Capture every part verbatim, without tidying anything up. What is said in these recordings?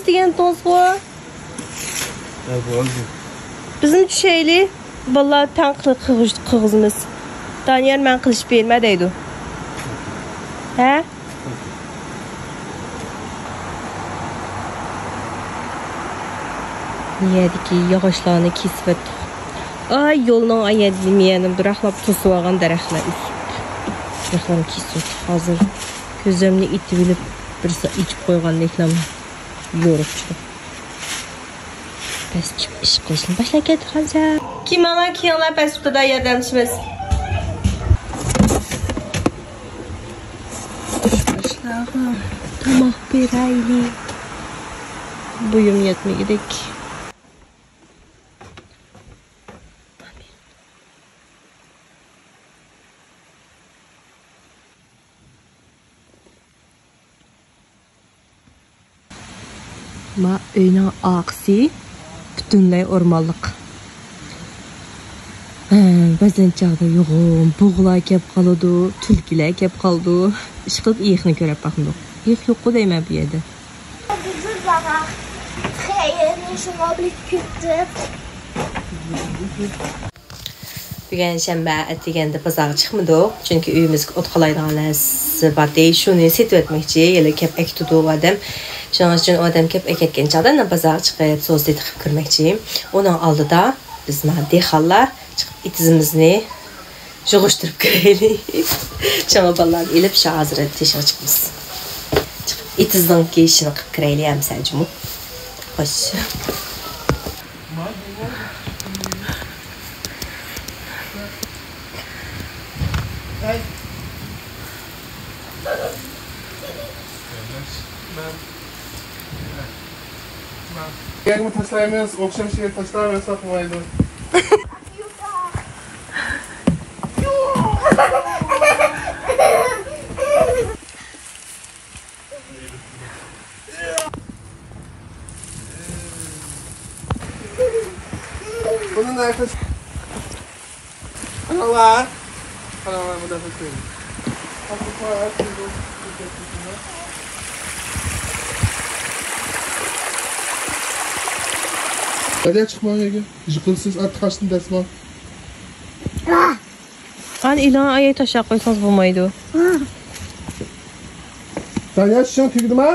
دېگەنتىڭىزغۇ؟ بىزمۇ چۈشەيلى. بالىلار تەڭ قىل-، قىلغۇز-، قىلغۇزىمىز. دانىيار مەن قىلىشىپ بېرىمەن دەيدۇ. ھە؟ يەردىكى ياغاچلارنى كېسىۋەتتۇق. ئاي، يولنىڭ ئايەدىمىيەنى بىراقلاپ توسۇۋالغان دەرەخلەر ئۆسۈپ. دەرەخلەرنى كېسىۋەتتۇق. ھازىر كۆزۈمنى ئېتىۋېلىپ، بىرسى ئېچىپ قويغاندەكلا يورۇپ چىقىپ. پەس چۈشۈپ ئىش قىلىشنى باشلاپ كەتتى خانجان. كېيىن ماڭا كېيىڭلار پەس چۈشتىدا ياردەملىشىمىز. باشلارغا تاماق بېرەيلى. بويۇم يەتمىگۈدەك. ما ئۆينىڭ ئارقىسى پۈتۈنلەي ئورمانلىق. ھە، بەزەن چاغدا يوغان بۇغىلار كەپ قالىدۇ، تۈلكىلەر كەپ قالىدۇ. ئىشقىلىپ ئېيىقنى كۆرۈپ باقمىدۇق. ئېيىق يوققۇ دەيمەن بۇ يەردە. بۈگۈن شەنبە، ئەتىگەندە بازارغا چىقمىدۇق، چۈنكى ئۆيىمىزگە ئوت قالايدىغان نەرسە بار ئىدى، شۇنى سېتىۋەتمەكچى، يەنە كەپ ئەكېتىدۇ ئۇ ئادەم. شۇنىڭ ئۈچۈن ئۇ ئادەم كەپ ئەكەتكەن چاغدا مەن بازارغا چىقىپ سوزدى تېقىپ كۆرمەكچى. ئۇنىڭ ئالدىدا بىز مانا دېھقانلار چىقىپ ئېتىزىمىزنى يىغىشتۇرۇپ كۆرەيلى. شۇڭا بالىلارنى ئېلىپ شۇ ھازىر تېشىغا چىقىمىز. چىقىپ ئېتىزنىڭكى ئىشىنى قىلىپ كىرەيلى ئەمسە جۇمۇ. خوش. يەرگىمۇ تاشلايمىز، ئوخشاش يەرگە تاشلاۋەرسەك بولمايدۇ. بۇنى نەگە تاش-، قاراڭلار. قاراڭلار، بۇنداق قىلىپ كۆرۈڭ. دەريا چىقماڭ يەرگە. يىقىلىسىز، ئارتۇق ئاشتىن دەسمال. ئان ئېلىڭ ئاياي تاشلاپ قويسىڭىز بولمايدۇ. دانىيار، چىشىڭ تۈگىدىما؟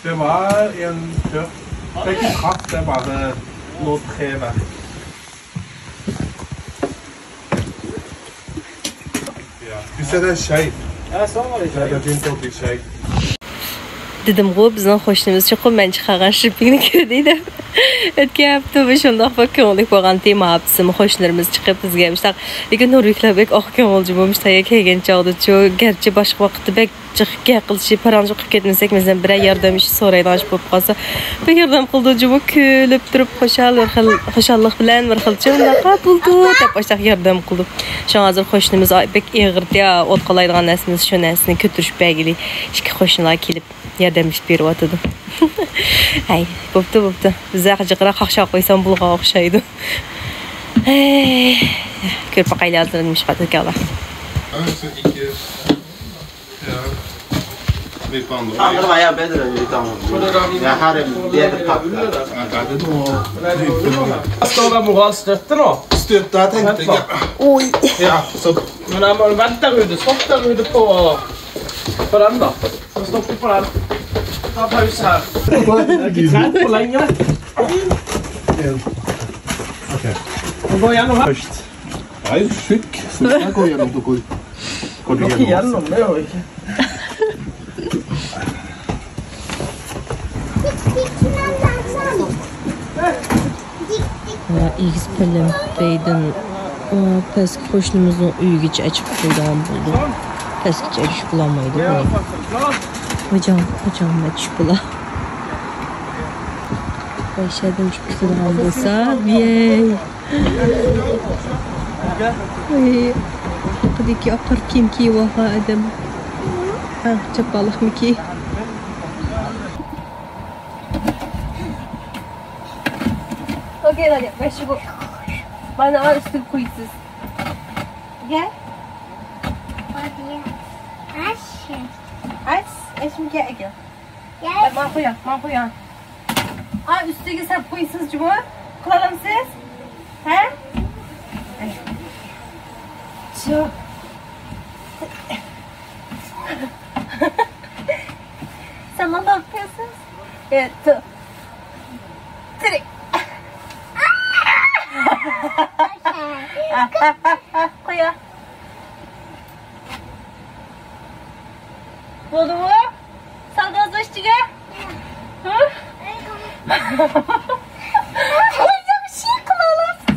Det var en tøff. Det er ikke kraft, det er bare noe treverk. Ja. Hvis det er skjevt. Ja, så var det skjevt. Ja, det begynte å bli skjevt. دېدىمغۇ، بىزنىڭ قوشنىمىز چوقۇم مەن چىقارغان شىرپىڭنى كۆردى دەپ. ئۆتكەن ھەپتە بۇ شۇنداق بەك كۆڭۈللۈك بولغانتى، ماۋۇ ھەپتىسىمۇ قوشنىلىرىمىز چىقىپ بىزگە مۇشتاق. لېكىن نورۋېگلار بەك ئاق كۆڭۈل جۇمۇ، مۇشتاق يەرگە كەلگەن چاغدىچۇ، گەرچە باشقا ۋاقىتتا بەك جىق گەپ قىلىشى، پاراڭلىشىپ قېلىپ كەتمىسەك، مەسىلەن، بىرەر ياردەم ئىش سورايدىغان ئىش بولۇپ قالسا، بەك ياردەم قىلىدۇ جۇمۇ، كۈلۈپ تۇرۇپ، خۇشال، بىر خىل، خۇشاللىق بىلەن بىر خىلچە، ئۇنداققا بولدى دەپ ئاشتاق ياردەم قىلىدۇ. شۇڭا ھازىر قوشنىمىز، ئاي، بەك ئېغىرتى، ئوت قالايدىغان نەرسىمىز، شۇ نەرسىنى كۆتۈرۈشۈپ بەرگىلى. ئىككى قوشنىلار كېلىپ ياردەملىشىپ بېرىۋاتىدۇ. ھەي، بوپتۇ، بوپتۇ. بىزدە جىقراق قاقشاپ قويسام بولغان ئوخشايدۇ. ھەي، كۆرۈپ باقايلى ھازىر نېمە ئىش قىلىدىكەنلار. Vet man då? Andra var jag bättre än utan. Jeg har en bedre pakke. Ja, det er noe. Skal det være moralsk støtte nå? Støtte, jeg tenkte jeg. Oi. Ja, så. Men jeg må vente der ute. Stopp der ute på, på den, da. Så stopper på den. Ta pause her. Ikke trent på lenge, vet du. Ok. Nå går jeg gjennom her. Først. Nei, sjuk. Skal gå gjennom til hvor, hvor du gjennom. Gjennom, det gjør vi ikke. ئېگىز پەلەمپەيدىن، ئا، پەسكى قوشنىمىزنىڭ ئۆيىگىچە ئەچىپ قويىدىغان بولدۇم. پەسكىچە ئېرىشىپ بولالمايدۇ بۇنى. ھوجام، ھوجام، مەن چۈشۈپ بولا. باشلىدىم چۈشۈپ كېتىدىغان بولسا، ۋىيەي. ۋىي. قېدىكى ئاقار كىيىم كىيىۋالغان ئادەم. ھە، چاپانلىقمىكى؟ ئوكەي، مانا، مانا شۇ. مانا ئۈستىگە قويىسىز. گەل. ئاش. ئاش، ئاشمىكەن ئاكا. ياش. ماڭا قويۇڭ، ماڭا قويۇڭ. ئا، ئۈستىگە سەپ قويىسىز جۇمۇ. قىلالامسىز؟ ھە؟ شۇ. سەن ماڭا قويىسىز؟ يەتتە. تىرىك. قويۇڭ. بولدىمۇ؟ سالدىڭىزمۇ ئىچىگە؟ ھە؟ قويسام شىق قىلالامسىز.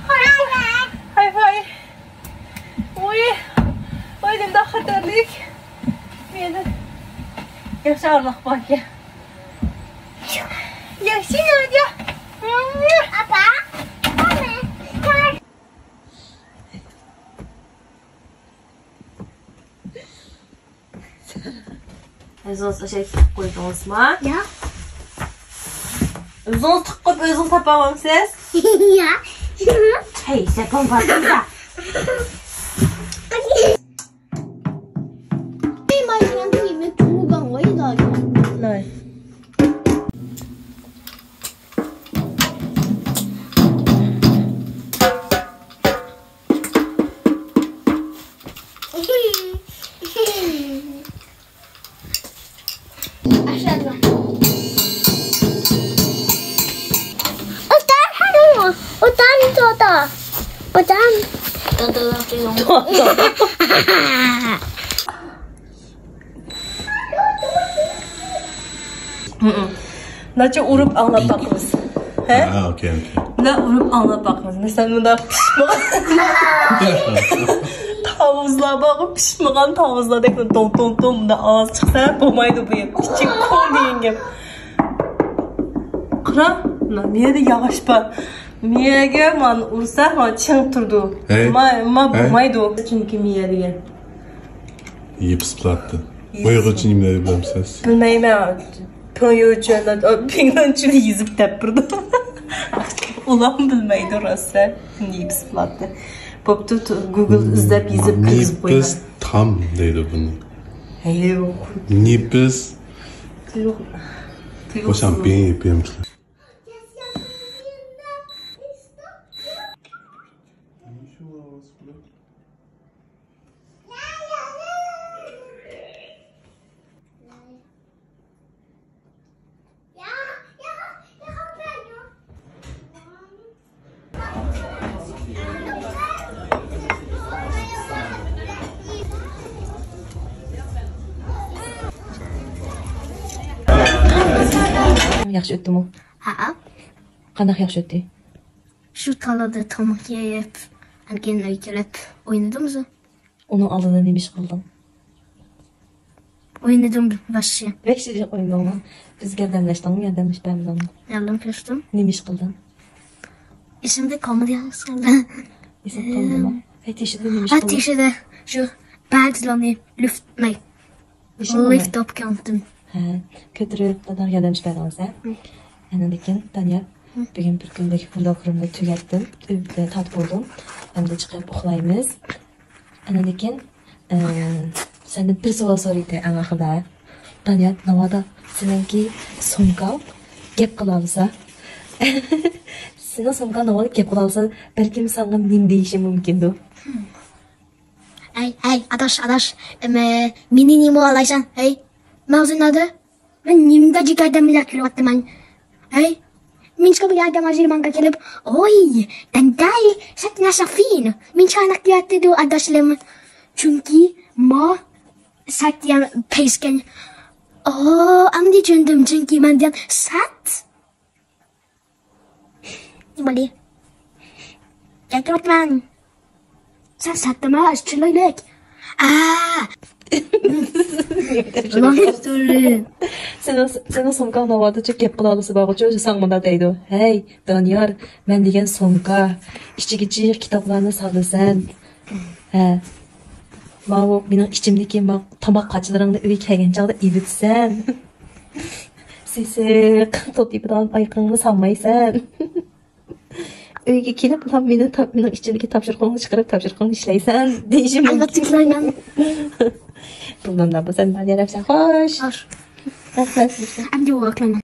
ھاي ھاي. ۋوي. ۋوي، نېمانداق خەتەرلىك. مېنى. ياخشى ئارىلىق باركەن. ياخشى، ناديا. ئاپا. ئۆزىڭىز ئاشاي تىقىپ قويدىڭىزما؟ ياق. ئۆزىڭىز تىقىپ قويۇپ ئۆزىڭىز تاپاۋالامسىز؟ ياق. ھەي، سەپەڭ بار بۇندا. ناچە ئۇرۇپ ئاڭلاپ باقىمىز. ھە؟ ھە، ئوكەي، ئوكەي. مۇنداق ئۇرۇپ ئاڭلاپ باقىمىز. مەسىلەن، مۇنداق پىشمىغان تاۋۇزلار بارغۇ، پىشمىغان تاۋۇزلاردەك توڭ، توڭ، توڭ مۇنداق ئاۋاز چىقسا، بولمايدۇ بۇ يەر. ئىچى كوڭ دېگەن گەپ. قارا، مۇنە، مۇ يەردە ياغاچ بار. مۇ يەرگە مانا ئۇرسا، مانا چىڭ تۇرىدۇ. ھەي. ما، ما ھەي. بولمايدۇ. چۈنكى مۇ يەر دېگەن. يېپىسپلاتتى. ئۇيغۇرچە نېمە دەپ بىلەمسىز؟ بىلمەيمەن. پىڭيۇچۈەن، پىڭلۇنچۈنى يېزىپ دەپ بېرىدۇ. ئۇلارمۇ بىلمەيدۇ راسا. يېپىسپلاتتى. بوپتۇ، گۇگل ئىزدەپ يېزىپ كىرگۈزۈپ قويغان. نېپىز تام دەيدۇ بۇنى. ھەي، يوق. نېپىز. تۇيۇق. تۇيۇقسىز. ياخشى ئۆتتىمۇ؟ ھەئە. قانداق ياخشى ئۆتتى؟ شۇ تالىدا تاماق يەپ، ئاندىن كېيىن ئۆيگە كېلىپ ئوينىدىم. ئۇنىڭ ئالدىدا نېمە ئىش قىلدىڭ؟ ئوينىدىم باشقا. بەك شېرىن ئوينىدىڭمۇ؟ بىزگە ياردەملەشتىڭمۇ، ياردەملىشىپ بەرمىدىڭمۇ؟ ياردەم قىلىشتىم. نېمە ئىش قىلدىڭ؟ ئېسىمدە كومېدىيە قىلدىم. ئېسىڭ قالدىمۇ؟ ھە، تېشىدا نېمە ئىش ھە، قىلدىڭ؟ تېشىدا شۇ بەزىلەرنى لىفت، نەي، لىفت ئوپ كەلدىم. ھە، كۆتۈرۈپ، داداڭغا ياردەملىشىپ بەردىڭىز، ھە؟ ھە. ئاندىن كېيىن، دانىيار، ھە. بۈگۈن بىر كۈنلۈك ۋلوگلىرىمنى تۈگەتتىم. ئۆيدە تارت بولدۇم. ئەمدى چىقىپ ئۇخلايمىز. ئاندىن كېيىن، ئە، سەندىن بىر سوئال سورايتتى ئەڭ ئاخىرىدا. دانىيار، ناۋادا سېنىڭكى سومكاڭ گەپ قىلالىسا. سېنىڭ سومكاڭ ناۋادا گەپ قىلالىسا، بەلكىم ساڭا نېمە دېيىشى مۇمكىندۇ؟ ھەي، ھەي، ئاداش، ئاداش، ئەمە، مېنى نېمە ئالايسەن؟ ھەي، مەن ھازىر نەدە؟ مەن نېمىدە جىگەردەم بىلەن كېلىۋاتىمەن؟ ھەي، مىنچىكا بىر يەردە ماژىر ماڭغا كېلىپ، ئوي، دەندەي، سەت نەشەفىن. مىنچىكا ئاناق دېيەتتى ئاداشلىرىم. چۈنكى ما سەت يەن پەيسكەن. ئو، ئەمدى چۈشەندىم، چۈنكى مەن دېگەن سەت. نېمە بولدى؟ گەپ قىلىۋاتىمەن. سەن سەتتىما، چىرايلىق. ئا! سېنىڭ، سېنىڭ سومكاڭ ناۋادىچۇ گەپ قىلالىسا بارغۇچۇ، ساڭا مۇنداق دەيدۇ. ھەي، دانىيار، مەن دېگەن سومكا. ئىچىگە جىق كىتابلارنى سالىسەن. ھە. ماۋۇ مېنىڭ ئىچىمدىكى ما-، تاماق قاچىلىرىڭنى ئۆيگە كەلگەن چاغدا ئېلىۋېتىسەن. سېسىق، توت يېپىدىغان ئايىقىڭنى سالمايسەن. ئۆيگە كېلىپ، مېنى، مېنىڭ ئىچىمدىكى تاپشۇرۇقۇڭنى چىقىرىپ، تاپشۇرۇقۇڭنى ئىشلەيسەن دېيىشى مۇمكىن. ئەلۋەتتە ئىشلەيمەن. بۇنداق بولسا، مەن يەنە خوش. خوش. رەھمەت. ئەمدى ئوقۇيمەن.